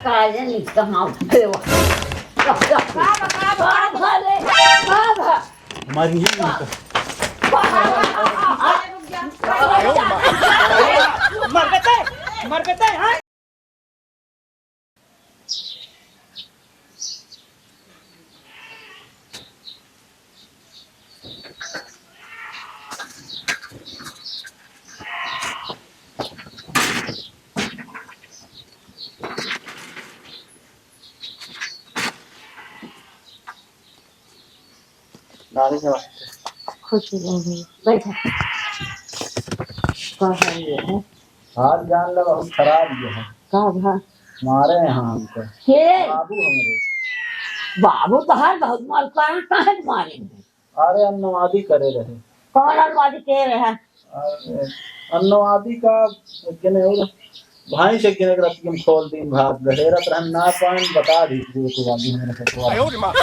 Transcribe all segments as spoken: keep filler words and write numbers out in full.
काले नहीं कहाँ उठे हो। का भा, का भा, का भा रे? का भा? हमारी ही नहीं तो। मर गए, मर गए, हाँ? नानी नमस्ते। खुश रहो, बैठा। का हाल है? हाल जान ला बहुत खराब ये है। का भा? मारे हैं हमको। के? बाबू हमरे। बाबू तो हर बहुत मार, काहे, काहे मारे हैं? अरे, अनुवादी करे रहे। कौन अनुवादी करे रहे? अरे, अनुवादी का, एक जने और, भाई से एक जने के रस्सी में खोल दिन भाग, हेरत रहन ना पाएन, बता दी, जो तो वाली हमरे से तो। आयो रे माँ।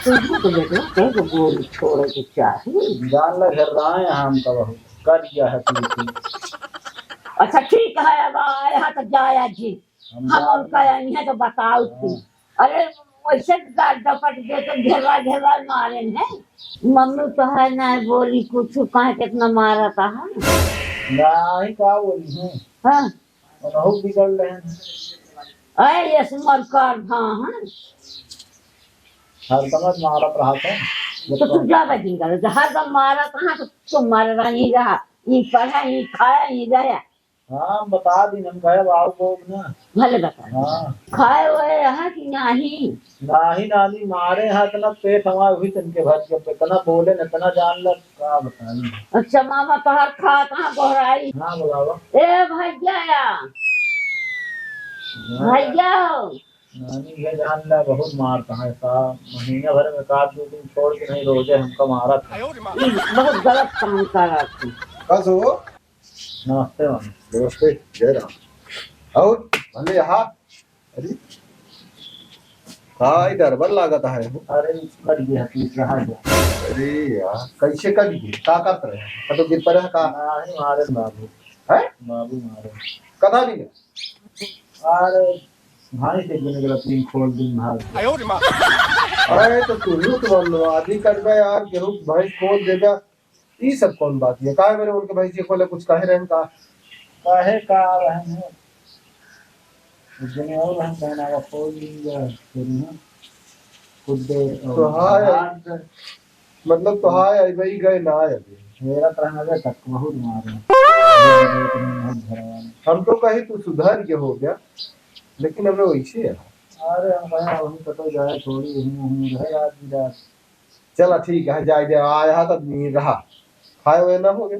तुझे तो बेटा, कहीं को गोली छोड़े के चाही। जान लग है राय हम का बहुत, कर दिया है तू। अच्छा, ठीक है, अब आया तो जाया जी। हम हम जान उनका लग- यहाँ तो बताओ थी। हाँ। अरे, वैसे गाल डपट दे के घेरवा घेरवा मारे हैं। मम्मी तो है ना बोली कुछ, काहे कितना मारा था, हाँ? नहीं, का बोली है? हाँ। बहुत बिगड़ रहे हैं। अरे, ये सुमर कर, हाँ, हाँ। हर समय मारत रहा था। तो तू ज्यादा दिन कर, हर दम मारत रहा, तो तू मारे रहा, नहीं रहा, नहीं पढ़ा, नहीं खाया, नहीं रहा। हाँ, हम बता दी, हम कहे बाबू को ना। भले बता दी। हाँ। खाए हुए यहाँ कि नाही? नाही नानी, मारे हाथ ना पेट हमारे हुई तनके भर के, इतना बोले न, इतना जान लग, का बताई। अच्छा मामा, तोहर खात हाँ गोहराई। हाँ, बुलावा। ए भैया, हाँ। भैया हो। नानी ये जान ला, बहुत मारता है का, महीना भर में एक आध दो दिन छोड़ के नहीं, रोजे हमका मारत है। ई बहुत गलत काम करत है। का सो? नमस्ते मामा। नमस्ते, जय राम। और भले यहाँ, अरे, का ई गड़बड़ लागत है हो? अरे, कट गया, पीस रहा है। अरे यार, कैसे कट गया? का करत रहे? कतो गिर पड़े है का? नहीं, मारे बाबू। हैं? बाबू मारे। कथा भी है? अरे, भाई से गुने गलत तीन खोल दिन भाग। अरे, तो तू ही तो बोल लो, आदि करबे यार, केहू भैंस खोल देबे। ई सब कौन बात है? काहे मेरे उनके भैंसिया खोले, कुछ कहे रहन का? काहे का रहन है? एक जने और रहन, कहना आवा, खोल लिया, फिर ना। खुद दे, तो हाय, हाथ दे। मतलब तो हाय, आई भाई गए ना आए अभी। मेरा तो रहना बे तक बहुत मारे। बहुत घरवाले। हम तो कही तू सुधर के हो गया, लेकिन अब वैसे है। अरे हम कहे, हम कतो जाए थोड़ी, हम, हम रहे रात बिरात। चला ठीक है, जाए दे, आया है तो नहीं रहा, खाए हुए ना हो गए।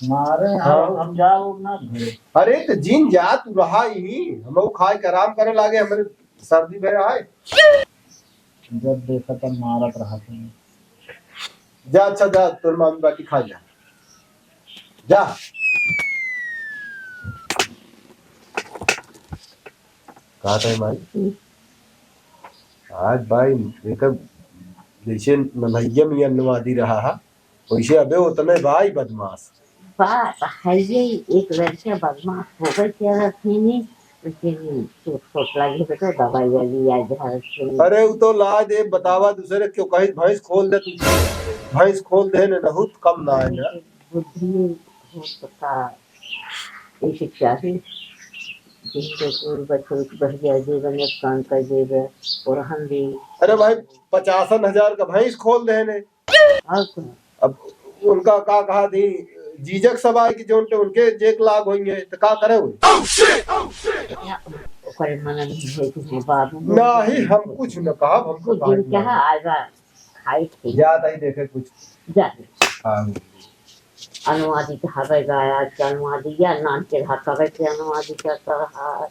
मारे हाँ। हम, हम जाओ ना घरे। अरे तो जिन जा, तू रहा ही, हम लोग खाए के आराम करे लागे, हमारे सर्दी भय आए। जब देखा तब मारत रहा तुम। जा, अच्छा जा, तोर मामी बाटी खा जा। जा। कहा था माई? हम्म। आज भाई, देखा, जैसे नन्हैया में अनुवादी रहा है, वैसे अबे उतने भाई बदमाश। बात है ये, एक लड़के बदमाश हो गए, क्या रखेंगे? लेकिन चोट, चोट लगी तो, तो दवाई वाली आ जा रखी। अरे, वो तो लाज दे, बतावा दूसरे क्यों कही, भैंस खोल दे तू, भैंस खोल दे ने, बहुत कम ना है ना। बुद्धि हो सका, ऐसे चाहे, जिनके गोर बछरू के बहरिया जेबे, नुकसान कर जेबे, और हम भी। अरे भाई, पचासन हजार का भैंस खोल दे ने। और सुनो। अब उनका का कहा थी, जीजक सब आए कि जो उनके, उनके जेक लाग होइहैं, तो का करे हुए? ओकरे मन में है कि हाँ, बाबू। नहीं, हम कुछ न कहा, हमको कुछ दिन कहा, आज खाई थी। जा ताई देखे कुछ। जा। हाँ। अनुवादी कहावे गाया, कि अनुवादी या नाम के रहा, कहे के अनुवादी का कहा।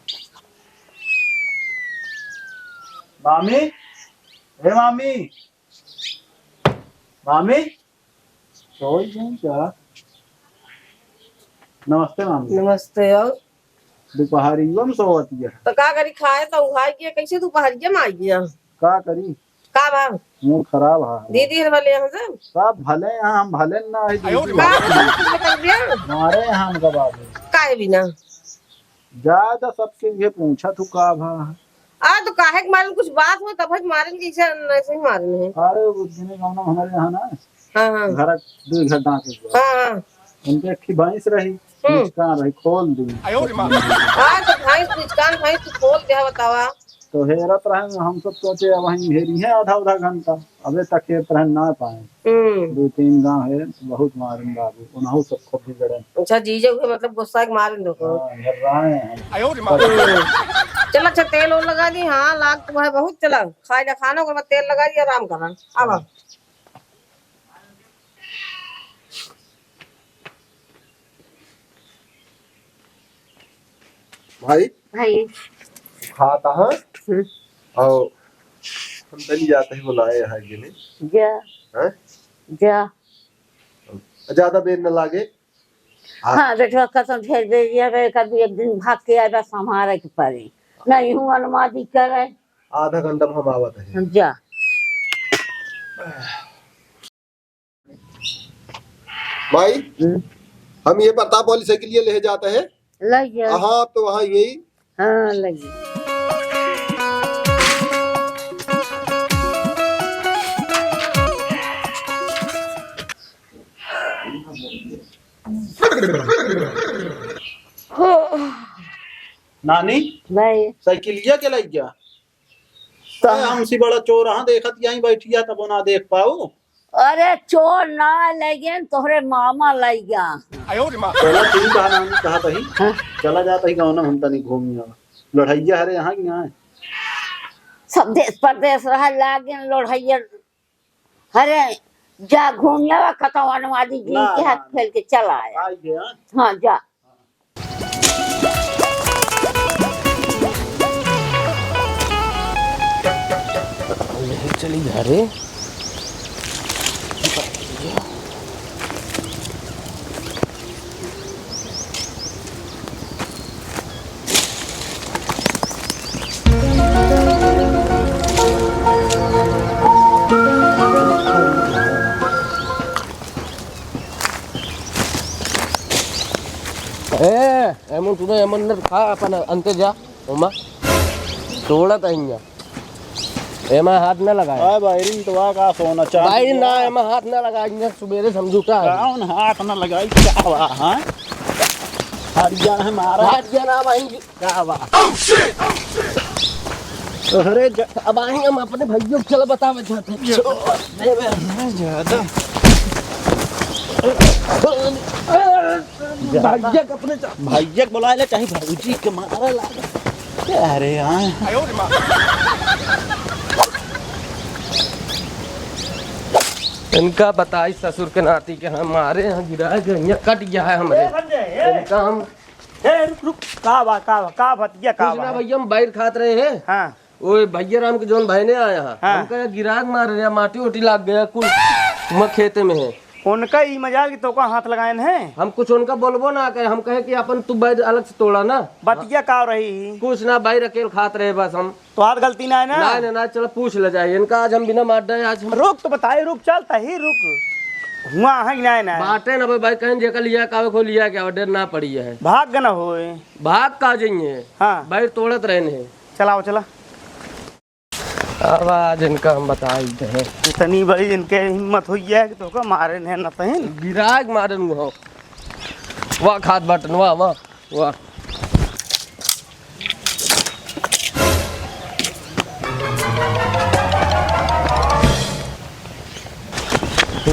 मामी, हे मामी, मामी, सोई गई क्या? नमस्ते मामी। नमस्ते। और? दोपहरिया में सोवत गया। तो का करी, खाए तो उहाई गया, कैसे दोपहरिया में आई गया? का करी? का बा? मुंह खराब है। दीदी हर भले यहाँ से? सब भले हैं, हम भले ना है, दीदी। का बा? हमारे यहाँ हमका बाबू। काहे बिना? ज्यादा सबके ये पूछा तू का भा। आ, तो काहे के मारे, कुछ बात हो तब है मारे, जैसे ऐसे ही मारे हैं। अरे, वो दिने गाँव में हमारे यहाँ ना, हाँ, हाँ। घर दो घर डांके हुआ। हाँ, हाँ। उनके एक ठे भैंस रही, हम्म। निचकान रही, खोल दी। आयो रे माँ। हाँ, तो भैंस निचकान, भैंस तू खोल दे, बतावा। तो हेरत रहे, हम सब सोचे, अब वहीं हेरी है आधा, आधा घंटा। अबे तक हेरत रहे, ना पाए। हम्म। दो तीन गाँव है, बहुत मारन बाबू, उनहु सब खूब बिगड़े। अच्छा, जीजे हुए, मतलब, गुस्सा के मारन दो को। हाँ, हेर्राए हैं। आयो रे माँ। हम्म। चल, अच्छा, तेल ओल लगा दी, हाँ, लाग तो है बहुत, चला, खाए जा खाना, ओकर बाद तेल लगा दी, आराम करा। आवा। भाई, भाई। खाता हाँ? हम्म। और हम तनी जाते ही बुलाए यहाँ के लिए। जा। हैं? जा। ज्यादा देर न लागे। हाँ। हाँ, बेटवा, कसम, ढेर देर ये रहे, कभी एक दिन भाग के आए, बस हमारे के पड़ी। नहीं हूँ अनुमादी करे। आधा घंटा में हम आवत है। जा। भाई, हम्म। हम ये प्रताप वाली साइकिल ये ले जाते हैं। ले जा। हाँ, तो वहाँ यही। हाँ, ले जा। नानी, भाई। साइकिलिया के लग गया? तो अरे, हमसे बड़ा चोर, हाँ, देखत यहीं बैठी है, तब ना देख पाऊ। अरे, चोर ना लगे, तोहरे मामा लग गया। आयो रे माँ। चला, ठीक है, नानी, कहा तही। हाँ। चला जाता ही गाँव ना, हम तनी घूम आवा। लड़ैया हरे यहाँ की यहाँ है। सब देश परदेश रहा, लागे लड़ैया। अरे, जा घूम आवा, कतवन वाली जी ना, के हाथ ना, ना। खेल के चला आया। आई गया। हाँ, जा। ले चली घरे। ए, एमन तूने एमन न खा, अपन अंते जा, ओमा। तोड़ा तहिया। एमा हाथ न लगाए। आ, बायरिंग तो आ का सोना चांदी बायरिंग ना, हुआ। एमा हाथ न लगाए, इन्हें सुबेरे समझौता है। कौन हाथ न लगाई, का हुआ, हाँ? हरिया है मारा। हाथ गया ना भाई। का हुआ? अरे ज- अब आए हम अपने भैया को, चलो बतावे जाते हैं। अरे ज्यादा। भैया के अपने चा- भैया के बुलाए ले, चाहे भौजी के मारे लागे। अरे यार। इनका बताई ससुर के नाती के हम मारे हैं, गिरा के यहाँ कट गया है हमरे। ए, बन जाए, ए। इनका हम ए, रुक, रुक, का बा, का बा, का बतिया, का कुछ बा? ना भैया, हम बैर खात रहे हैं। हाँ। ओए भैया राम के जौन बहने आया है, हाँ। हम कहे गिराक मार रहे, माटी ओटी लाग गया कुल, मैं खेते में है। उनका ई मजाल कि तोका हाथ लगाएन है? हम कुछ उनका बोलबो ना करे, हम कहे कि अपन तू बैर अलग से तोड़ा ना। बतिया का रही? कुछ ना, बैर अकेल खात रहे बस हम। तोहार गलती ना है ना? ना, ना, ना, चलो पूछ ले जाए इनका, आज हम बिना मार डाए, आज हम रुक तो बताई, रुक, चल तही रुक। हुआ है कि ना, ना? बाटे ना भाई, भाई कहीं जेकर लिया का हो, लिया क्या, डर ना पड़ी है। भाग गना होए। भाग का जइए? हाँ। बैर तोड़त रहने हैं। चलाओ, चला। अब आज इनका हम बताई दे हैं। इतनी बड़ी इनके हिम्मत हुई है कि तोका मारे नहीं न तहिन। गिराक मारे नु हो। वाह, खात बटन, वाह, वाह। वाह।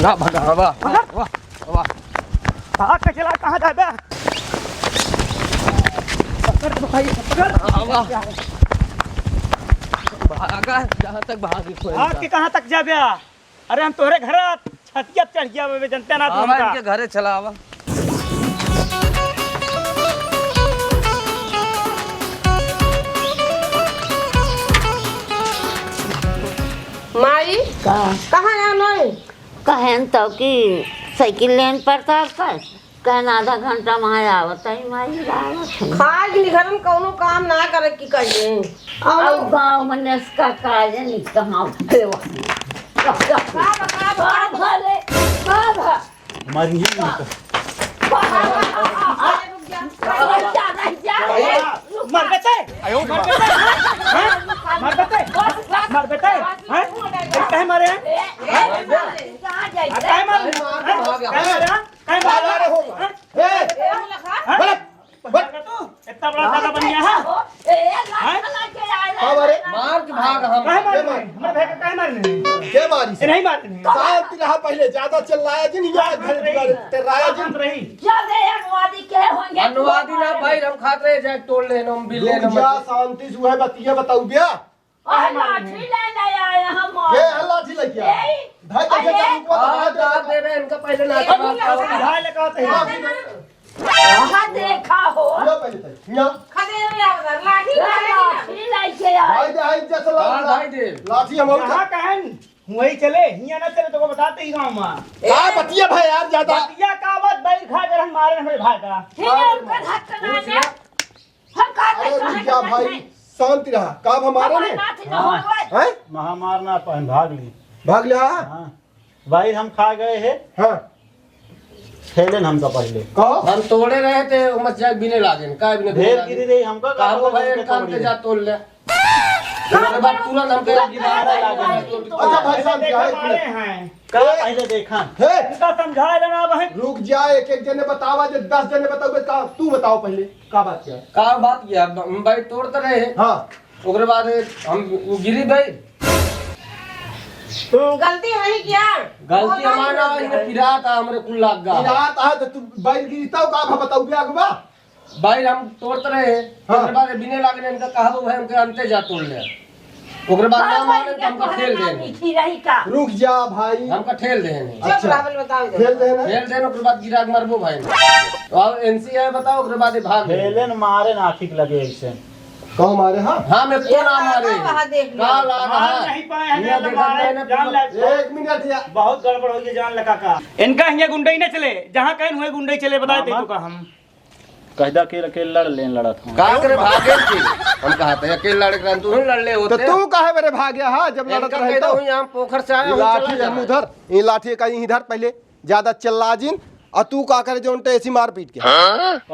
ना भगा, वाह, वाह, वाह, वाह। भाग के चला, कहाँ जाबे? पकड़ तो भाई, पकड़। वाह, वाह। भागा, जहाँ तक भाग कोई भाग का। के कहाँ तक जाबे? अरे हम तोहरे घर छतिया चढ़ गया बे, जनते ना तू आवा हमका। इनके घरे चला आवा। माई, का? कहाँ है नोई? कहेन तो कि साइकिल लेन पड़ता है, कहेन आधा घंटा में आवत है, माई आवत है। खाए के निघरन कौनो काम ना करे की कहिए। और गाँव में नेसका काजे नहीं कहाँ देवा। का बा, का बा? का भले, का भा? हमारी ही नहीं तो। अरे रुक जा। मर गए थे। मर गए थे। हैं? मर गए थे। मर गए थे। हैं? काहे मारे हैं? हैं? काहे मारे हैं? हैं? काहे मारे हैं? काहे मारे हैं? हैं? ए! हैं? बड़ा, बड़ा। इतना बड़ा दादा बन गया है? हैं? का बारे? मार के भाग हम। काहे मारे हैं? हमारे भाई को काहे मारे हैं? के मारी से? ये नहीं मारे हैं। शांत रहा पहिले, ज्यादा चिल्लाया जिन, ये आज घर दुआरे तेराया जिन। शांत रही। क्या दे अनुवादी के होंगे? अनुवादी ना भाई, हम खात रहे, जाए तोड़ ले, हम बिल ले, रुक हम जा, शांति से है, बतिया बताऊ बिया। और लाठी ले ले आए हम। ए, लाठी लेके आ। ए, भाई, तो अरे। ये चाकू को दबा दे। दे रहे, इनका पहले ना ए, दबा। भाई ले कहते हैं। हाँ, देखा हो। लो पहले तक। यहाँ। खदेड़ ले आ उधर, लाठी ले ले। लाठी लेके आए। भाई दे, भाई जैसे हाँ, लाठी। भाई दे। लाठी हम यहाँ कहन, वही चले, हियाँ ना चले तो को बताते ही गाँव में। का बतिया भाई यार ज्यादा। बतिया का बात, बैल खा जरन मारे हमारे भाई का। ठीक है, उनका धक्का ना दे। हम का अरे रुक जा भाई, शांति रहा। का अब हमारे ने? हैं? महामार ना पहन, भाग ली। भाग लिया? हाँ। भाई हम खा गए हैं। हाँ। खेलेन हमका पहले। कहो। हम तोड़े रहे थे, वो मत जाए बिने लागेन। का बिने ढेर गिरी रही हमका, का हो भाई, काम ते जा तोड़ ले। उसके बाद तुरंत हमके गिरा लागेन। अच्छा भाई साहब, क्या है? का पहले देखा? हे! इनका समझा लेना अब है। रुक जा, एक एक जने बतावा, जे दस जने बतावे, का तू बताओ पहले, का बात क्या? का बात क्या? ब-, हम भाई तोड़ तो रहे हैं। हाँ। ओकरे बाद हम, वो गिरी भाई। हम्म, गलती वही क्या? गलती हमार ना, इनके पिरात आ, हमरे कुल लाग गा। पिरात आ, तो तू बैल गिरी तब का भा बताऊ बे आगवा? भाई, हम तोड़त रहे, हाँ। ओकरे बाद बिने लागने इनका कहा, "वो भाई, हमके अंते जा तोड़ ले।" ओकरे बाद ना माने तो हमका ठेल देने। रुक जा भाई। हमका ठेल देने। अच्छा। ठेल देने। ठेल देने, ओकरे बाद गिरा के मारबो भाई। तो अब एनसी है, बताओ, ओकरे बाद ये भाग गए। ठेलेन मारे ना ठीक लगे ऐसे। कहो मारे, हाँ? हाँ, मैं तो ना मारे। का लाग है? नहीं पाए हैं, ये जान देखा लगा, मैंने जान पूरा लगा। एक मिनट यार। बहुत गड़बड़ हो गई, जान लगा का। इनका हियाँ गुंडई न चले, जहाँ कहें हुए गुंडई चले, बताए दे तो का हम। कहदा के अकेले लड़ लेन लड़त हूँ। का करे भागे थी? हम कहा थे अकेले लड़ के तू ही लड़ ले तो होते। तू काहे मेरे भागे, हाँ, जब लड़त इनका रहे कहता तो? हूँ, यहाँ पोखर से आया हूँ, लाठी चला हम जा। उधर, ये लाठी का यहीं धर पहले, ज्यादा चिल्ला जिन, और तू का करे जो उनटे ऐसी मार पीट के।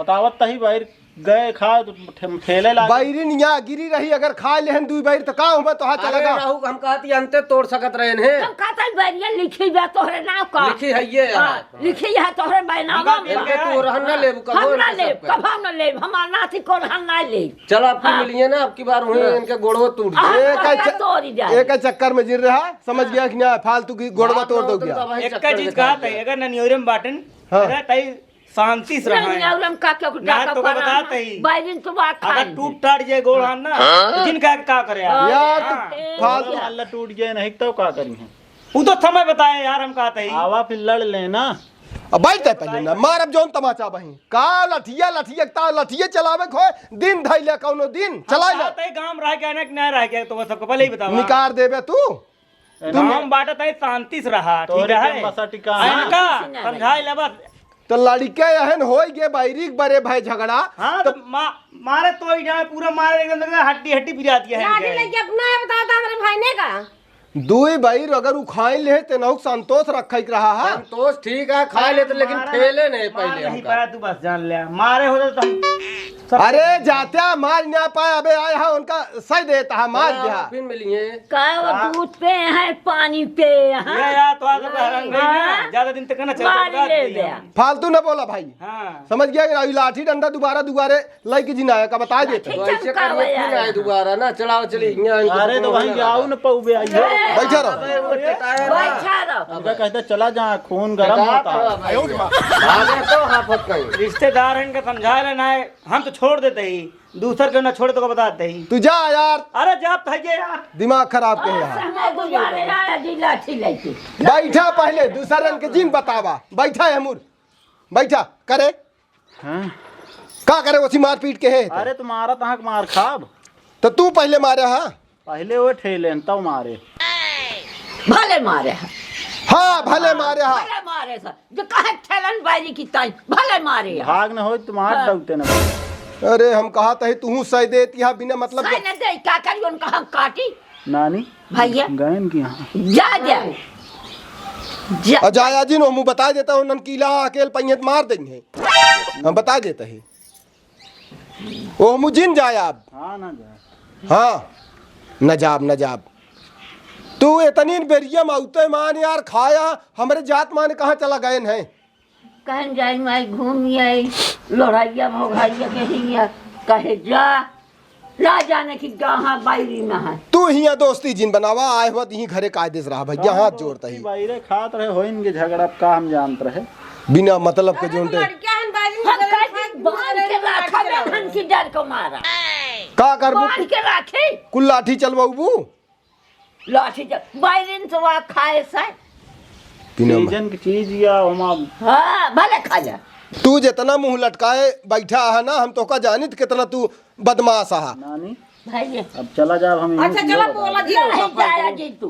बतावत तही बाहर गए खा, ठे-, ठेले लागे। बैरिन यहाँ गिरी रही, अगर खा लेहन दुई बैर तो का हुआ तो हाथ अरे चला। राहु, हम कहती अंते तोड़ सकत रहे हैं। हम कहते हैं बैरिया लिखी बा तोहरे नाव का। लिखी है ये हाँ। यार। लिखी है तोहरे बैनामा में। इनके तू रहन ना लेबू, कबो हम ना इनके लेब, सबके। कबो ना लेब, हमार नाती को रहन ना लेब। चल, आपकी हाँ। मिलिए ना, आपकी बार हुई, हाँ। इनके गोड़ो टूट हाँ, जाए। एक गोड़ो अच्छा, तोड़ जाए। एक चक्कर में जिर रहा, समझ हाँ। गया कि ना, फालतू की गोड़वा हाँ, तोड़ तो दो उधर गया। दवाई एक चक्कर चीज में कहत खा है, गया। अगर ननियोरे में बाटन, हाँ। अरे तई शांति से रहा है। ननियोरे में का, का, ना का, तो का का बताते ही। बैरिन तो बात अगर खाई। टूट टाट जाए गोड़ हाथ ना, हाँ। तो जिन का, का करे यार? हाँ। यार, तो हाँ। फालतू। अल्लाह टूट जाए नहीं तो का करी है? वो तो समय बताए यार, हम कहते ही। आवा फिर लड़ लेना। अब बैठ जाए पहले ना, मारब जौन तमाचा बही। का लठिया, लठिया, ता लठिया चलावे खोए, दिन धैले कौनो दिन। चला हम ले। कहते ही गाँव रह गया ना कि ना रह गया, तो वो सबको पहले ही बतावा। निकार देबे तू। गाँव बाटत है, शांति से रहा, ठीक तोरे है? के बसा टिकाना। इनका समझाई ले बस। तो लड़िके एहन होई गे, बैरिक बरे भय झगड़ा। हाँ, तो तो मा-, मारे तो ही जाए, पूरा मारे एकदम लगे, हड्डी, हड्डी पिराती है लाठी इनके। लेके अपना है, बता दो हमरे भाई ने का। दुई बैर अगर उ खाई ले, ते नहुक संतोष रखे के रहा है। संतोष ठीक है, खाए लेते, लेकिन मारा ठेले नहीं मार पहले नहीं हमका। पाया, तू बस जान ले, मारे होते तो हम सब अरे जात्या मार ना पाए, अबे आए हा उनका सही देता है, मार हाँ, दिया। फिर मिलिए। का वो हाँ। दूध पे है, पानी पे है? ये यार, तो आज हाँ। हराम गई ना, हाँ। ज्यादा दिन तक ना चलता, मार बता ले दिया। गया। फालतू ना बोला भाई। हाँ। समझ गया कि अभी लाठी डंडा दोबारा, दोबारे लइके जिन आया का बता देते। लाठी तो ऐसे चमकावे करिए, फिर आया। आए दोबारा ना, चलाओ, चलिए, यहाँ इनको अरे तो फोन भाई, लगा आओ दो। ना पौबे, आइए। बैठा रहो। अबे वो टटाया ना। बैठा रहो। उनका कहते चला जा, खून गरम टटाया होता है। ना, भाई। भागे तो हाफत नहीं। रिश्तेदार हैं, इनका समझा लेना है, हम तो छोड़ देते ही। दूसर के ना छोड़े तो को बताते ही। तू जा यार। अरे जा तो है ये यार। दिमाग खराब के और यार। समय गुजारे आया जी लाठी लेके। बैठा पहले, दूसर के जिन बतावा। बैठा है मुर। बैठा, करे। हाँ। का करे, ओसी मारपीट के है? अरे तुम्हारा तहाँ के मार खाब। तो तू पहले मारे हा? पहले वो ठेले न, तब मारे। भले मारे है। हाँ, भले मारे हा। भले मारे सर। जो कहे ठेलन बाजी की ताई, भले मारे है। भाग न होई, तुम्हार हाँ। डौते न। अरे, हम कहा तही, तू सही देती हा, बिना मतलब सही के। न दे, का करी, उनका हम काटी? नानी, भैया। गयन की हाँ। जा, जा। जा। आ, जाया जी, नो, मुँह बता देता हूँ, ननकीला अकेल पहियत मार देंगे। हम बता देता ही। ओह मुझिन जाया अब। हाँ, ना जाए। हाँ, न जाब, न जाब। तू इतनी बेरिया में औते मान यार खाया, हमरे जात मान कहाँ चला गए हैं? कहन जाई माई घूम आई, लोढ़ाइया मोघाइया के हिया, कहे जा, ना जाने कि कहाँ बायरी में है। तू हिया दोस्ती जिन बनावा, आए हुआ यहीं घरे कायदे से रहा भैया, हाँ, हाथ जोड़ता ही। बायरे खात रहे, होइन के झगड़ा, अब का हम जानत रहे? बिना मतलब के जोनते। लड़किया हन बायरी में हम झगड़ा कह खात दिन बांध के रहे, रखा बे, धन की डर को मारा। का करबू? बांध के रखे। कुल लाठी चलवाबू? लाठी चल, बायरिन से वह खाए से। बिना म- सीजन की चीज या ओमा। हाँ, भले खा जा। तू जितना मुंह लटकाए बैठा है ना, हम तोका जानित कितना तू बदमाश है। नानी, भैया। अब चला जाब हम अच्छा, यहीं चला, बोला जी, नहीं जाया जी तू।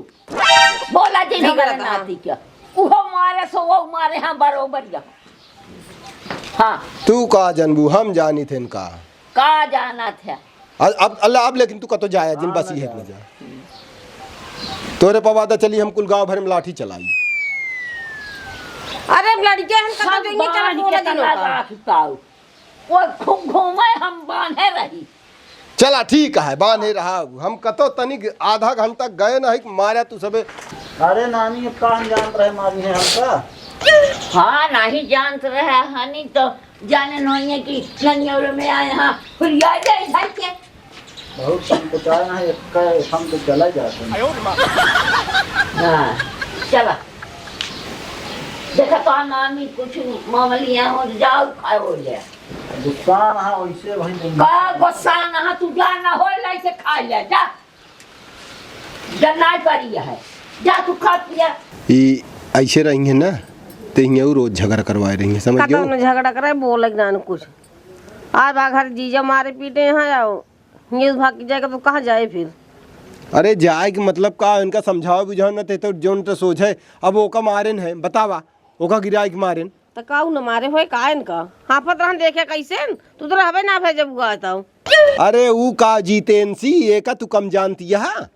बोला जी, नहीं हमारे करता। नाती क्या? उहो मारे सो वो मारे, हाँ, बरोबर या। हाँ। तू का जनबू, हम जानित हन का? का जानत है? अब, अब, अल्लाह, अब लेकिन तू कतो जाया जिन, हाँ, बस ना ये है, जाओ। ना जा। तोरे पर वादा चली, हम कुल गांव भर में लाठी चलाई। अरे, हम लड़के हैं, कहाँ सब जाएंगे? चलो, बांध बोला के जिन तना होता। राख पाऊ। वो घू-, घूमे हम बांधे रही। चला, ठीक है, बांधे रहा। हम कतो तनिक आधा घंटा गए नहीं, मारा तू सबे। अरे नानी, अब का हम जानत रहे, मारी है हमका? हाँ, नहीं जानत रहे, हनी तो जाने नोइये कि ननियौरे में आए हाँ, हुरिया जाए इधर के। बहुत संकोचाए ना, एक का हम तो चला जाते हैं। हाँ, चला। देखा तो नानी कुछ मामलिया हो जाओ, खाओ ले। गुस्सा ना, वैसे वही दिन का गुस्सा ना, तू जा ना हो, ले से खा ले, जा। जनाई पड़ी है, जा तू खा पिया। ई ऐसे रही है ना, तो हियाँ उ रोज झगड़ा करवाए रही है, समझ का गयो? तो झगड़ा करे, बोले ना कुछ। आज बा घर जीजा मारे पीटे हैं, आओ। हियाँ भाग के जाएगा तो कहाँ जाए फिर? अरे जाए के मतलब का, इनका समझाओ बुझाओ ना, ते तो जोन तो सोच है, अब ओका मारेन है, बतावा, ओका गिराए के मारेन। त काऊ न मारे होए का इनका? हाफत रहन देखे कैसे न? तू तो रहबे ना भे जब हुआ तऊ। अरे ऊ का जीतेन सी, एका तू कम जानती है?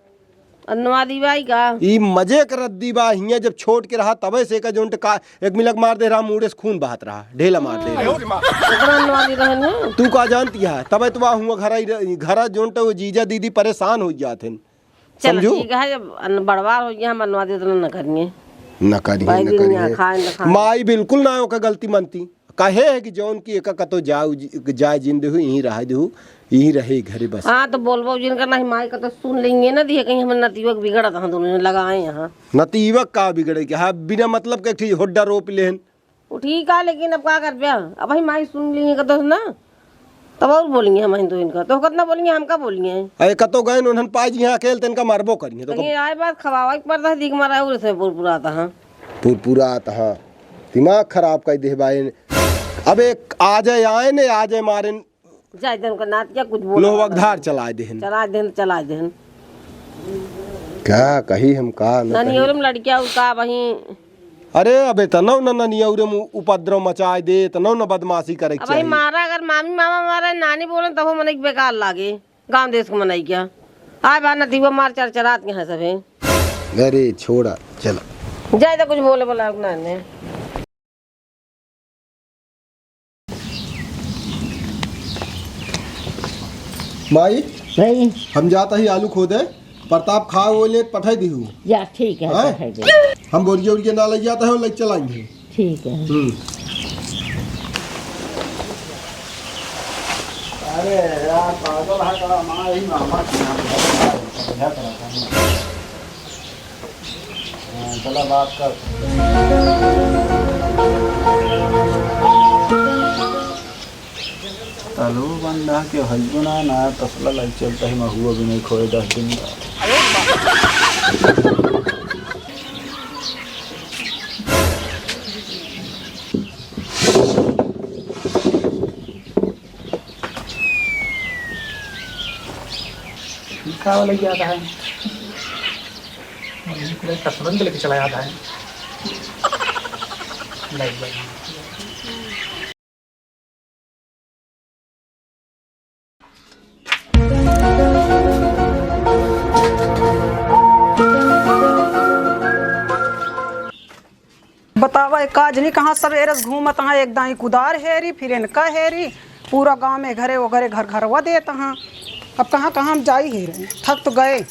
अन्नवादी बाई का? ई मजे करत दी बा, हियाँ जब छोट के रहा तबे से एका जोन ट का एक मिलक मार दे रहा, मुड़े से खून बहत रहा, ढेला मार दे रहा। ओकरा अन्नवादी रहन है। तू का जानती है? तबे तो बा हुआ घरा, घरा जोन ट वो जीजा दीदी परेशान हो जात हैं। चल, समझू? ठीक है, जब अन-, बड़वार हो गया, हम अनुवाद इतना न करेंगे। न करिए, भाई न दिन करिए। यहाँ खाए, न खाए। माई बिल्कुल ना ओका गलती मानती। कहे है कि जौन की एका कतो जाऊ जि-, जाए जिन देहु, यहीं रह देहु, यहीं रहे घरे बस। हाँ, तो बोलबो जिनका नहीं, माई का तो सुन लेंगे ना, दिए कहीं हमर नतीवक बिगड़त हैं, दोनों जने लगाए यहाँ। नतीवक का बिगड़े के? हाँ, बिना मतलब के एक ठे होड्डा रोप लेहन। वो ठीक है, लेकिन अब का करबे? अब भाई माई सुन ली है कतो ना, तब और बोलेंगे हम तो इनका। तो कितना बोलेंगे, हम का बोलेंगे? अरे कतो गए उन्हन पाई जी हाँ अकेल, तो इनका मारबो करिए। तो लेकिन आए बात खवावा के पड़ता है, दिख मारा और से पुरपुराता हाँ। पुरपुराता हाँ। दिमाग खराब कर दे भाई। अब एक आ जाए आए ने, आ जाए मारे। जाए देन का नात क्या कुछ बोला लोहवा के धार चलाए देहन। चलाए देहन, चलाए देहन। का कही हम का न नानी कही। और हम लड़किया और का वहीं। अरे अब इतना न ननियौरे में उपद्रव मचाए दे, इतना न बदमाशी करे के अब भाई चाही। मारा अगर मामी मामा मारे, नानी बोले तब मनई के बेकार लागे। गाँव देश के मनई क्या। आए बा नतीवा मार चरचरात यहाँ सभे। अरे छोड़ा, चला। जाए तो कुछ बोले बोला ना ने। माई, भाई। हम जाता ही आलू खोदे, प्रताप खा वो ले पठाई दिहू। या, ठीक है, हैं? पठाई दे। हम बोरिया उरिया ना लग जाता है, लग चलाएंगे। ठीक है। हम्म। अरे यार, पागल है का? माँ, यही मामा के यहाँ पे है, बढ़िया तरह का। हाँ, चला बात कर। तालो बंदा के हइयो ना, ना तसला लाइक चलता है, महुआ भी नहीं खोए दस दिन का। का वाला याद है? पूरा तसला लेके चला जाता है। लाइक भाई। बतावा, एक काज नहीं कहाँ सवेरे से घूमत हाँ, एक दाई कुदार हेरी, फिर इनका हेरी, पूरा गाँव में घरे वो घरे घर घरवा देत हाँ। अब कहाँ कहाँ हम जाई ही रहे, थक तो गए।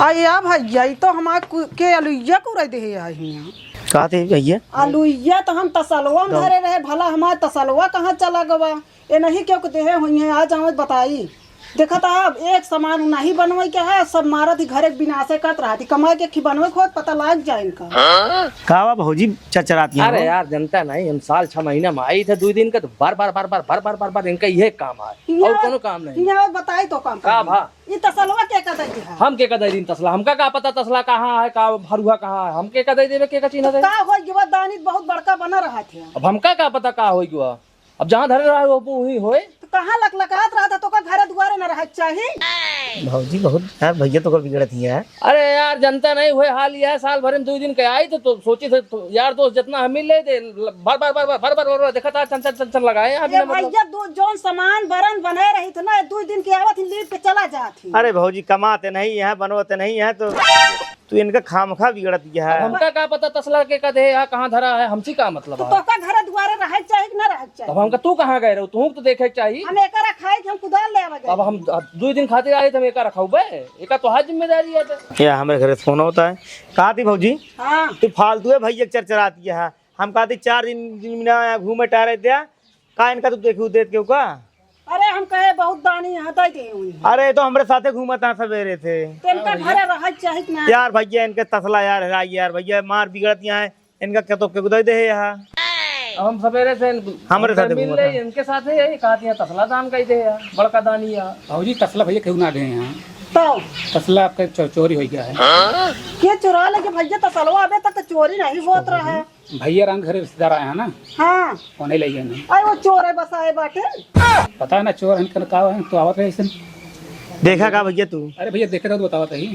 आ या भैया, ई तो हमार कु-, के अलुइया कुराई देहे आई हियाँ। का थे भैया? अलुइया तो हम तसलवा में दो। धरे रहे, भला हमार तसलवा कहाँ चला गवा? ए नहीं क्यों के देहे हुई हैं, आज आवे बताई। देखा था अब एक सामान नहीं बनवे के है, सब मारत ही घरे के विनाशे करत रहत ही, कमाए के खी बनवे खोत पता लाग जाए इनका। का बा भौजी चरचरात ही अरे हो? यार, जनता नहीं, हम साल छह महीना में आई थे, दुई दिन का तो बार बार बार बार बार बार बार बार इनका यह काम है, यहाँ और कोनो काम नहीं। यहाँ बताई तो काम का करी। भा? ई तसलवा के का दे दिया? हम के का दे दिन तसला? हमका का पता तसला कहाँ है, का भरुआ कहाँ है? हम के का दे देबे, के का चिन्ह तो दे? का हो गया, दानी बहुत बड़का बना रहा थे। अब हमका का पता का हो गया? अब जहाँ धरे रहा है, वो वही होए। तो कहाँ लकलकात रहा था, तो का घरे दुआरे न रहे के चाही? भौजी बहुत यार, भैया तो का बिगड़त ही है। अरे यार, जनता नहीं हुए हाल यह, साल भर में दो दिन के आई तो, तो सोची थे तो यार दोस्त जितना हम मिल ले दे, भर भर भर भर भर भर भर देखा था, चन चन चन चन लगाए हैं, अभी ये ना मतलब। भैया दो जौन सामान बरन बने रही थे ना, दो दिन के आवत ही लीप के चला जात ही। अरे भौजी कमाते नहीं है, बनवते नहीं है तो तू इनका खामखा बिगड़त गया है। अब हमका का पता तसला के का दे या कहाँ धरा है, हमसे का मतलब तो है? तोका घरे दुआरे रहे के चाही कि ना रहे के चाही? अब हमका तू कहाँ गए रहो, तू तो देखे के चाही। हम एका रखाई कि हम कुदाल ले आवे गए। अब हम अब दो दिन खातिर आए तो हम एका रखाऊ बे, एका तो हर जिम्मेदारी है तो। या हमरे घरे से फोन होता है। कहा थी भौजी? हाँ। तू फालतू है भैया के चरचराती है। हम कहा थी चार दिन, दिन में ना घूमे टहरे दिया, का इनका तू देखू देत केहू का? अरे हम कहे बहुत दानी यहाँ दे दे हुई। अरे तो हमरे साथे घूमत हैं सवेरे से। तो इनका घरे रहे के चाही कि ना? यार भैया इनके तसला यार है यार भैया मार बिगड़त यहाँ है। इनका क्या तो केहू दे दे है यहाँ। अब हम सवेरे से इन-, हमरे इनसे साथे मिल घूमत ले, हैं। इनके साथे यही कहा दिया तसला दान कही दे यार, बड़का दानी यार। भौजी तसला भैया केहू ना दे यहाँ। तो तसला आपका चो-, चोरी हो गया है। के चुरा लेके भैया तसलवा अबे तक तो चोरी नहीं होत रहा है। भैया राम घरे रिश्तेदार आए हैं ना, हाँ। उन्हें ले गए ना। अरे वो चोर है बसाए बाटे। पता है ना चोर है, इनका का है, तो आवत रहे इसन। देखा का भैया तू? अरे भैया देखे तो बतावत ही।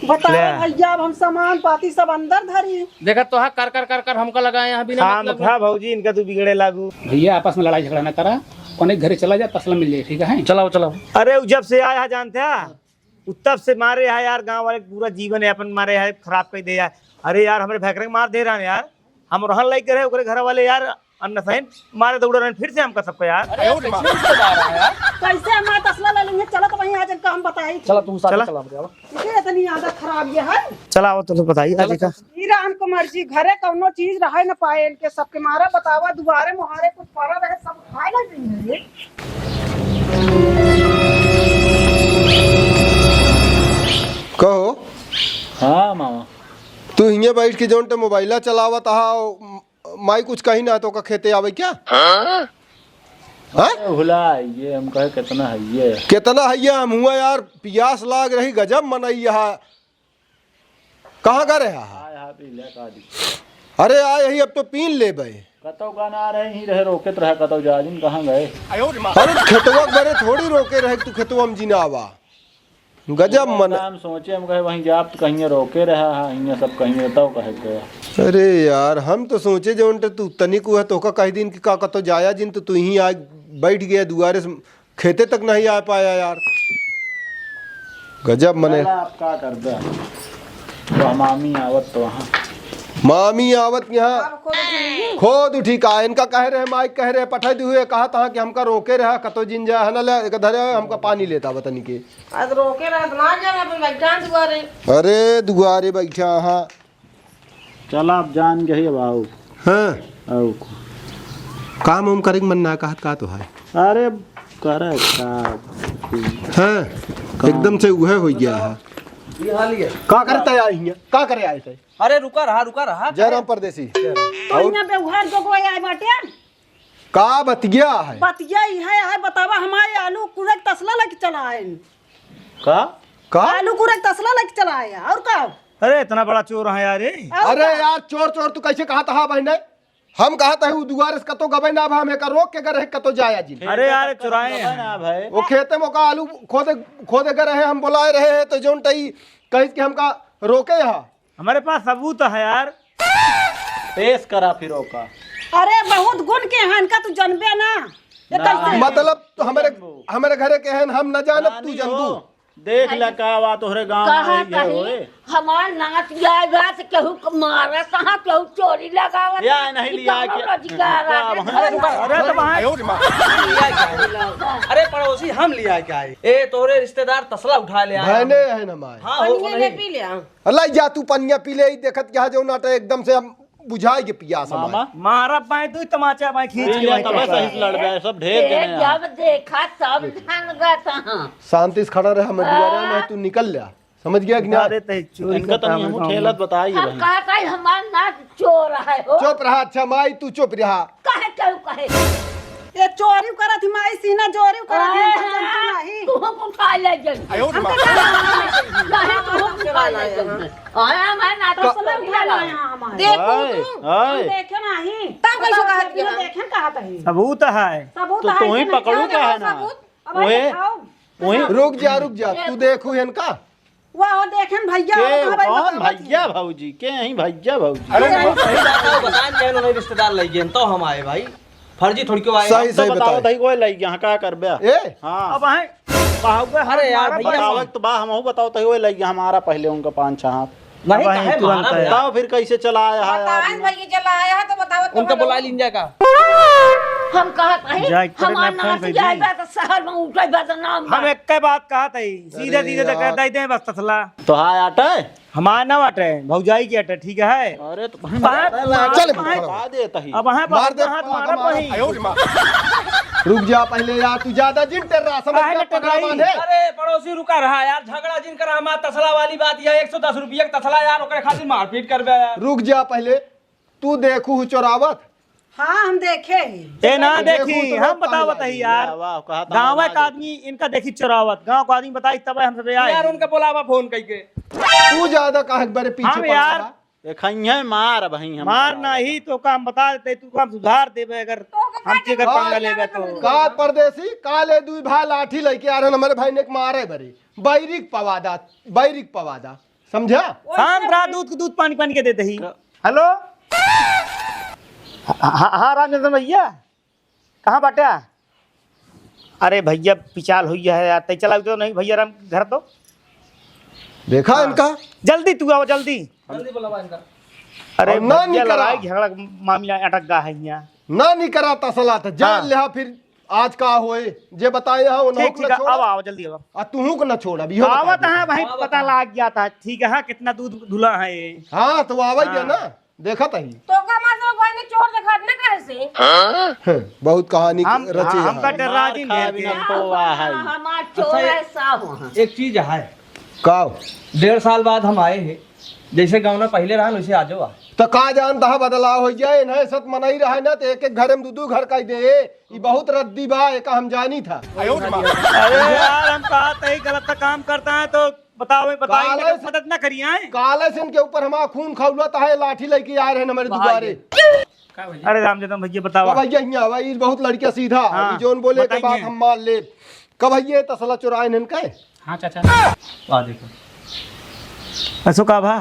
बताओ ले। भैया, अब हम सामान पाती सब अंदर धरी। देखा तो हा कर कर कर कर हमका लगाए यहाँ बिना खाम मतलब खा भौजी, इनका तू बिगड़े लागू। भैया आपस में लड़ाई झगड़ा ना करा, उन्हें घरे चला जा, तसला मिल जाए, ठीक है? चलाओ चलाओ। अरे उ जब से आया है जानते हैं, उ तब से मारे है यार, गाँव वाले पूरा जीवन यापन मारे है खराब कर दे यार। अरे यार हमरे भैकरे के मार दे रहा है यार। हम रहन लायक रहे, ओकरे घर वाले यार, अन्न सहन मारे दौड़ रहे, फिर से हमका सबका यार। अरे, कैसे मारा है यार? कैसे हमारा तसला ले लेंगे? चलो तो वहीं आज इनका हम बताई। चला, तू साथ चला। चला, हम जाओ। इसे इतनी आदत खराब ये है। चला, आओ, तो बताइए, चला, देखा। चला। ई राम कुमार जी, घरे कौनो चीज रहे न पाए इनके, सबके मारा बतावा, दुआरे मुहारे कुछ पड़ा रहे, सब खाए लग गई है ये। कहो। हाँ, मामा। तू हियां बैठ के जौन ते मोबाइला चलावत हा, माई कुछ कही ना तो का खेते आवे क्या? हाँ? हाँ? अरे भुला, ये हम कहे कितना है ये? कितना है ये? हम हुआ यार, पियास लाग रही, गजब मनई यहाँ। कहाँ का रहा? आय हा पी ले का दी। अरे आ यही, अब तो पीन लेबे। कतौ का ना रहे, ही रहे, रोकत रहा, कतौ जा जिन कहाँ गए? अरे खेतवा के बरे थोड़ी रोके रहे, तू खेतवा में जिना आवा। गजब मन। हम सोचे, हम कहे, "वहीं जाप तो कहीं रोके रहा है, हियां सब कहीं रहता हो," कहे के। अरे यार, हम तो सोचे, जौन ते तू तनिक हुआ, तोका कह दिन कि का कतो जाया जिन, तो तू ही आज बैठ गया दुआरे से, खेते तक नहीं आ पाया यार। गजब मने। चला, आप का कर दे? तो मामी आवत तो वहाँ। मामी आवत यहाँ। अब खुद उठी। खुद उठी का? इनका कह रहे, माइक कह रहे, पठा दी हुए, कहा था कि हमका रोके रहा, कतो जिन जाया है ना, ले, एक धरे, हमका पानी लेता बतनी के। आज रोके रहत ना जाना, अपन बैठा दुआरे। अरे, दुआरे बैठा, हाँ। चला, अब जान गई, अब आओ। हाँ। आओ। काम उम करे के मन ना कहत का तो है? अरे, करे का? हाँ, एकदम से उहे हो गया है। ये हाल ये। का करता है आई हियां? का करे आए थे? अरे, रुका रहा, रुका रहा। जयराम परदेसी। तो और? इहाँ व्यवहार जो कोई आए बाटे? का बतिया है? बतिया ई है, है बतावा, हमारे आलू कुरक तसला लेके चला है। का? का? आलू कुरक तसला लेके चला है, और का? अरे, इतना बड़ा चोर है यार ये। और अरे का? यार, चोर, चोर, तू कैसे कहा था बहने? हम कहा था, उ दुआरे से कतो गबे ना भा, हम एका रोक के गए रहे, कतो जाया जिन। अरे यार, चुराए हैं। ना भाई। वो खेते में का आलू खोदे, खोदे गए रहे, हम बुलाए रहे हैं, तो जौन तई कहिस कि हमका रोके हा। हमारे पास सबूत है यार। पेश करा फिर ओका। अरे बहुत गुण के हैं इनका, तू जनबे ना। ये ना। कैसे? मतलब तो हमारे, हमारे घरे के हैं, हम न जानब, तू नानी जनबू। हो। देख ले का बा तोहरे गाँव में कहा आई है कहीं होए। हमार नाती आए बा त केहू क-, मारत ह, केहू चोरी लगावत या ह। नहीं ई लिया कौनो के। रोजगार आ गया? अरे तो भाई, अरे पड़ोसी हम लिया के आए। ए, तोहरे रिश्तेदार तसला उठा ले आए। बहने हैं हमारे। हाँ, हो, पनिया नहीं। ले पी ले आ। अल्लाह जा तू पनिया पी ले, ई देखत क्या जो नाटा एकदम से हम बुझाई के पियास हमारे। मामा। मारा बाएं दुई तमाचा बाएं खींच पी के ले, बाएं तबे खींच। सही से लड़बे, सब ढेर ए, जने हैं। जब देखा तब ध्यान रहता हाँ। शांति से खड़ा रहे, हमें दुआरा में तू निकल ले। समझ गया कि बता ना? देते हैं, चोरी इनका का तनी काम हमहू है, ठेलत बताई हम भाई। कहत है हमार नाती चोर है हो। चुप रहा, अच्छा माई तू चुप रहा। कहे केहू कहे। ये चोरी करत ही माई सीना चोरी करत ही, हाँ, हम तो हाँ, नहीं। तू हमको उठा ले जाई। आयो रे माँ। नहीं, तू हमको उठा ले जाई। आया मैं नाटक का- से उठा लाया हमारे। देखो ओए, तू, ओए। हम देखे नहीं। तब कैसे कहत हम किया? देखे कहत ही। सबूत है। सबूत तो है तू ही कि नहीं? पकड़ू क्या का है ना? सबूत? अब ओए, दिखाओ। ओए। रुक जा, रुक जा, तू देखू इनका। वाह, देखेन भैया, के, कहाँ भाई कौन बतावत भैया ही? भौजी? के अहीं भैया भौजी? अरे नहीं, सही बात है, बताएन कहे उन्हें रिश्तेदार लइ गए, तो हम आए भाई। फर्जी थोड़ी क्यों आए? सही, हम तो सही बताओ बताओ। तही कोई लइ गया, हाँ, का करबे? ए? हाँ। अब आए, बाहुबे अरे यार, हमारा भैया। बताओ, एक तो बा, हमहू बताओ तही कोई लइ गया, हमारा पहले उनका पाँच छह हाथ। नहीं, अब आए कहे तुरंत मारा है। भैया। बताओ फिर कैसे चला आया है बताएन आदमी? भाई, चला आया है तो बताओ तो उनका बोला लीन जाएगा। हम कहत रही, जाए, करे हमार ना फोन नाती कर दी। जाए बा तो शहर में उठे बा तो नाम बा। हम एक बात कहत है, सीधे अरे सीधे यार। दे दे बस तसला। तो हाय आटे? हमार ना बाटे, भौजाई के आटे, ठीक है? अरे तो भाई, बात, मार, चल, मार, बता देता ही। अब वहाँ मार दे, हाथ मार, मारा मार। वहीं। आयो रे माँ। रुक जा पहले यार, तू ज्यादा जिन टेर्रा, समझ काहे गया, ना पकड़ा टेर्राई? बांधे। अरे पड़ोसी रुका रहा यार, झगड़ा जिन करा, हमार तसला वाली बात, यह एक सौ दस रुपये का तसला यार, ओकरे खातिर मारपीट करबे यार। रुक जा पहले, तू देखू हु चोरावत? हाँ, हम देखे ही। ए, ना देखू देखी, तो हम बतावत ही यार। वाह, वाह, कहा था गाँव ना का देखी। आदमी इनका देखी चोरावत, गाँव का आदमी बताई तब हम सब आए। यार, उनका बोलावा फोन कइके। तू ज्यादा काहे के बरे पीछे हम पड़ा यार। रहा? देखा, इहे मार भाई हम मार बतावत। नहीं तो काम बता देते, तू काम सुधार देबे अगर तो हम के अगर पंगा लेबे तो। का परदेसी, काले दुई भाई लाठी लइके आ रहे हमारे भाई ने के मारे बरे। बैरिक पवादा, बैरिक पवादा। समझा? शांत रहा, दूध के दूध पानी पानी के दे दही। हेलो, हाँ, हाँ, हाँ, रामचंद्र भैया, कहाँ बाट्या? अरे भैया, पिचाल हुई है यार, तै चला तो नहीं भैया राम घर तो। देखा हाँ। इनका? जल्दी तू आओ, जल्दी। जल्दी बुलावा इनका। अरे और ना भैया, निकरा। लड़ाई झगड़ा मामला अटक गा है यहाँ। ना निकरा तसला तो जा हाँ। लिहा फिर। आज का होए, जे बताए हाँ, उन्हों ठीक, को ठीक ना है, छोड़ा। अब आओ, जल्दी आओ। आ तुहू को ना छोड़ा, अभी हो आवत बताए है भाई, देता। पता लाग गया था, ठीक है, हाँ, कितना दूध धुला है ये। हाँ, तो आवे गया हाँ। ना, देखा तही। तो का मतलब भाई ने चोर दिखात ना कहे से? हाँ, बहुत कहानी हम, रचे हम हैं। का डर राजी मार खा नहीं बिना थे। खोवा है। हमार चोर अच्छा, ऐसा हो हाँ। एक चीज है। का? डेढ़ साल बाद हम आए हैं, जैसे गाँव ना पहले रहा, वैसे आ जाओ। तो का जानता है बदलाव हो जाए, इन्हें सत मनई रहे ना, तो एक एक घर में दू दू घर कह दे, ई बहुत रद्दी बा, एका हम जानी था। अरे यार, हम कहा तही गलत काम करता है तो बताओ, बताइए, काले से मदद ना करिए, हैं? काले से इनके ऊपर हमारा खून खौलत है, लाठी लेके आ रहे हैं हमारे दुआरे। का भैया? अरे रामचंद्र भैया, बताओ। का भैया, हियाँ आवा, ई बहुत लड़किया सीधा, हाँ, अभी जोन बोले के बताइए। बात हम मान ले। का भैया, तसला चुराए इनके? हाँ चाचा। वाह, देखो। असो का भा?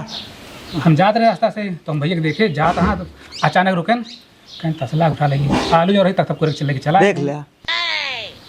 हम जात रहे रास्ता से, तो हम भैया के देखे, जात हाँ, तो अचानक रुकेन, कहीं तसला उठा लेंगे। आलू जो रही, तक तक पूरे चले के चला। देख ले।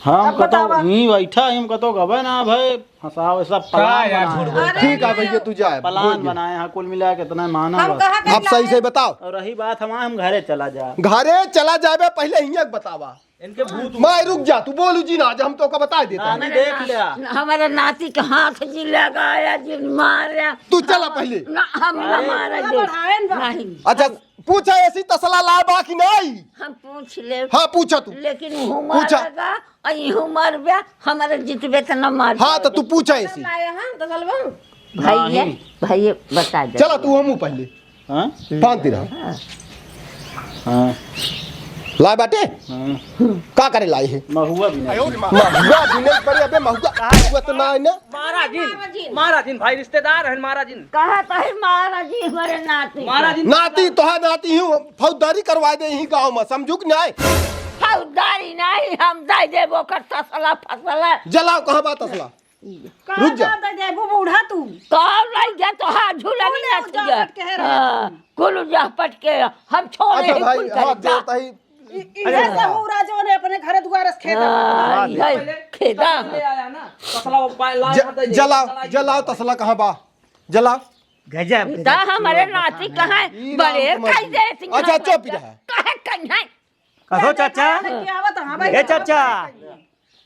हम अब कतो बतावा। यहीं बैठा, हम कतो गबे ना भाई, फंसावे सब का plan यार, बनाए झूठ हैं। बोलता है। ठीक है भैया, तू जाए, प्लान बोल दे। बनाए हैं, कुल मिला के इतना माना हम बस। कहा था अब सही से बताओ। और रही बात हमार, हम घरे चला जा। घरे चला जाबे, पहले हियाँ के बतावा। इनके भूत मैं रुक जा, तू बोलू जी ना, आज हम तो का बता देता ना, हूँ। नहीं देख लिया। हमारे नाती के हाथ जी लगाया, जी मारा। तू चला पहले। ना, हम ना अरे। मारा जी। नहीं। अच्छा, पूछा ऐसी तसला लाए बा कि नहीं? हम पूछ ले। हाँ, पूछा तू। लेकिन हूँ पूछा। मारेगा, और यूँ मारबे, हमारे जितबे त न मार हाँ, तो पाओगे। तू पूछा ऐसी। लाए हैं, दसल बम। भैया, नहीं। भैया, बता दे। चला, तू हमू पहले। हाँ? पान तिरा। हाँ। हाँ। लाए बाटे? हाँ। का करे लाए है? महुआ भी नहीं। महुआ भी नहीं करे, अबे महुआ। महुआ तो ना है ना? महाराजिन, महाराजिन, भाई रिश्तेदार हैं महाराजिन। कहा तो है महाराजी हमारे नाती। महाराजिन। नाती तो है, नाती हूँ, फौजदारी करवा दे यही गाँव में, समझू कि नहीं? फौजदारी नहीं, हम दे देबो कर तसला फसला। जलाओ, कहाँ बा तसला? रुक जा। कहाँ दे देबो बूढ़ा तू? कौन लइ गया तो हाथ झूला कुल नहीं उजापट के है रहे हाँ, तू। कुल उजापट के, हम छोड़े अच्छा ही भाई, कुल करे, हाथ जा। जोड़ता ही इ-, इहे अरे। सहूर आ जौन अपने घरे दुआरे से खेदा। हाँ, हाँ, इहे पहले खेदा। तसला ले आया ना, तसला वो पाए लाए ज-, हाथ दे, जलाओ, तसला जलाओ, तसला कहाँ बा? जलाओ। गजब, ता गजब, हमरे नाती कहाँ ई बड़े राम कुमार कह जी। देती अच्छा, हमरे चुप रहा। कहे कहीं है। कसो चाचा? लेके आवत, हाँ भाई, ए चाचा।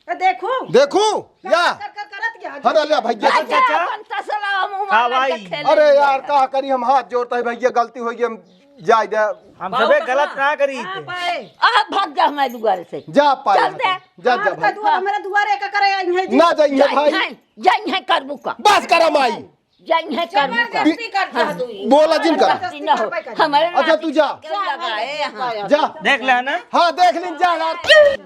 ए, देखू। देखू, या। कर, कर, करत क्या? अरे ले भैया। अच्छा, चाचा। अपन तसला मुँह हाँ मार के भाई। खेले अरे यार, का करी, हम हाथ जोड़त है भैया, गलती होइ गई, हम जाए दे। हम सबे गलत ना करी। हाँ, पाए। अब भाग जा हमारे दुआरे से। जा पाए। चल दे। जा, जा हाँ, भाई। दुआ-, हमारे दुआरे का करे आई है जी। ना जाइए भाई। जाइए, जाइए करबू का। बस करा माई। जाइए करबू का। जबरदस्ती कर दिया हाँ। तू ही। बोला जिन कर। जबरदस्ती ना हो। करबे कर। हमारे अच्छा, नाती तू जा। क्यों लगाए यहाँ? जा। देख ले ना। हाँ, देख लीन, जा यार।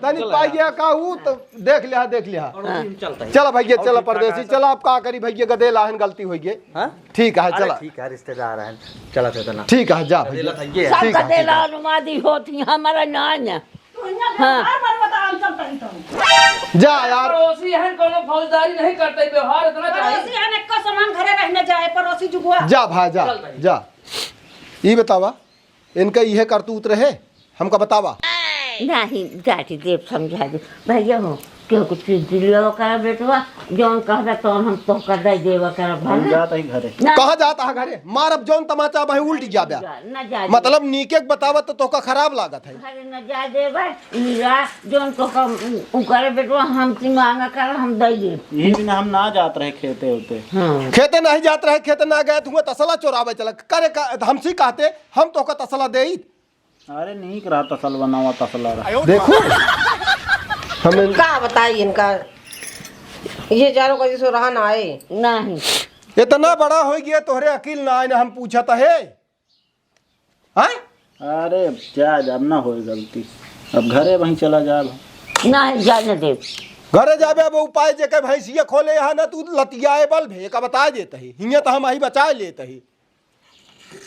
तनी पाई गया का ऊ तो देख लिया, देख लिया। पड़ोसी में चलता है। चला भैया, चला चला, परदेसी, चला, अब का करी भैया, गदेला हन, गलती होइ गई। हाँ? ठीक है, अरे चला। ठीक है, रिश्तेदार हैं, चला चला ना। ठीक है, जा भैया। गदेला था ये। सब ठीक है, गदेला ठीक है। अनुमादी होती, हमारा ना है। तू यहाँ हाँ। व्यवहार मत बता, हम चलता ही तो। जा यार। पड़ोसी हैं, कोनो फौजदारी नहीं करते, व्यवहार इतना चाहिए। पड़ोसी हैं, एक्को सामान घरे रहने जाए, पड़ोसी जुगुआ। जा भा, जा, चलता ही। जा। ई बतावा, इनका इहे करतूत रहे, हमका बतावा। नहीं, जाति देव समझा दे। भैया हो, केहू को चीज दिलवा करा बेटवा, जौन कहबे तौन हम तोहका दे देवा करब, हम भले। जात ही घरे। ना। कहाँ जात हा घरे? मारब जौन तमाचा, भाई उल्ट जाबे। ना जाए दे। मतलब नीके के बतावत तो तोहका खराब लागत है। घरे ना जाए देबे, मीरा, जौन तोहका उ-, उ करे बेटवा, हमसे मांगा कर, हम दे देब। यही बिना हम ना जात रहे खेते होते। हाँ। खेते नहीं जात रहे, खेते ना गए, तुहें तसला चोरावे चला। करे का, हमसे कहते, हम तोहका तसला देइत। अरे नीक रहा तसल बनावा, तसला रहा। देखू, हमें का बताई इनका, ये जानो कहीं सो रहा ना आए। नहीं। इतना बड़ा होइ गया, तोहरे अकिल ना आए ना, हम पूछत है। हैं? अरे अब जा, अब ना होए गलती, अब घरे वहीं चला जा। नहीं, जाने दे। घरे जाबे, अब उपाय जेके भैंसिया खोले यहाँ ना, तू लतियाए बल भे, का बता देत ही। हियाँ तो हम ही बचाए लेत ही।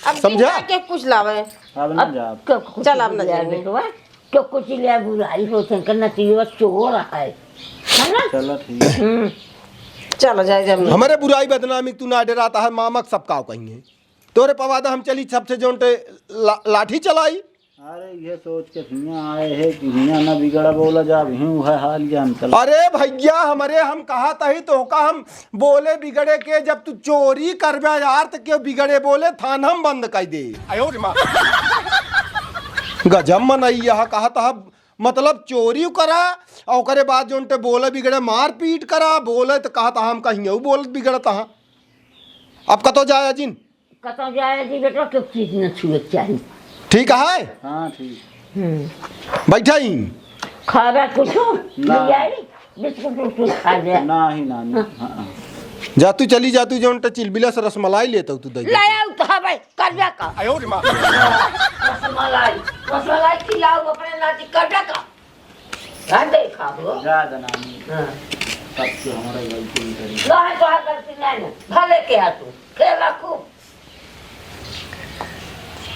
अब समझा? दिन के कुछ लावे। अब ना अब जा। क्यों कुछ चल, अब ना लिया जाएंगे। बेटवा? क्यों कुछ लिया, बुराई होत है, कि नतिया चोर है। है ना? चलो ठीक है। हम्म। चलो जाए जब। हमरे बुराई बदनामी तू ना डरात है, मामक सब काव कहिहैं। तोरे पवादा हम चली सबसे जोनटे ला-, लाठी चलाई। अरे ये सोच के हियाँ आए है कि हियाँ ना बिगड़ा बोला जा, हियाँ है हाल जान चल। अरे भैया हमरे हम कहत ही तोहका हम बोले बिगड़े के, जब तू चोरी करबे यार, त केहू बिगड़े बोले, थाना में बंद कर दे। आयो रे माँ। गजब मनई यह कहत ह, मतलब चोरी करा, और ओकरे बाद जोनटे बोले बिगड़े, मारपीट करा, बोले त कहत ह, हम कहियो बोलत बिगड़त ह। अब कतो जाए अजिन? कतो जाए जी बेटा, केहू चीज न छुए के चाही। ठीक है? हाँ, ठीक। हम्म। बैठा ही। खाबे कुछ? ना। ले आई? बिस्कुट उस्कुट खा ले। नाही, नानी। हाँ। हाँ, हाँ। जा तू चली जा, तू जोनटे चिलबिला से रसमलाई लेत हऊ तू दे दे। ले आऊ तो हवे, करबे का। आयो रे माँ। रसमलाई, रसमलाई खिलाऊ अपने नाती, करबे का। हाँ, देखा हो। जा दे नानी। हाँ। तब से हमारा गलती नहीं करी। नहीं, तो गलती नहीं ना। भले के आ तू। खेला खूब।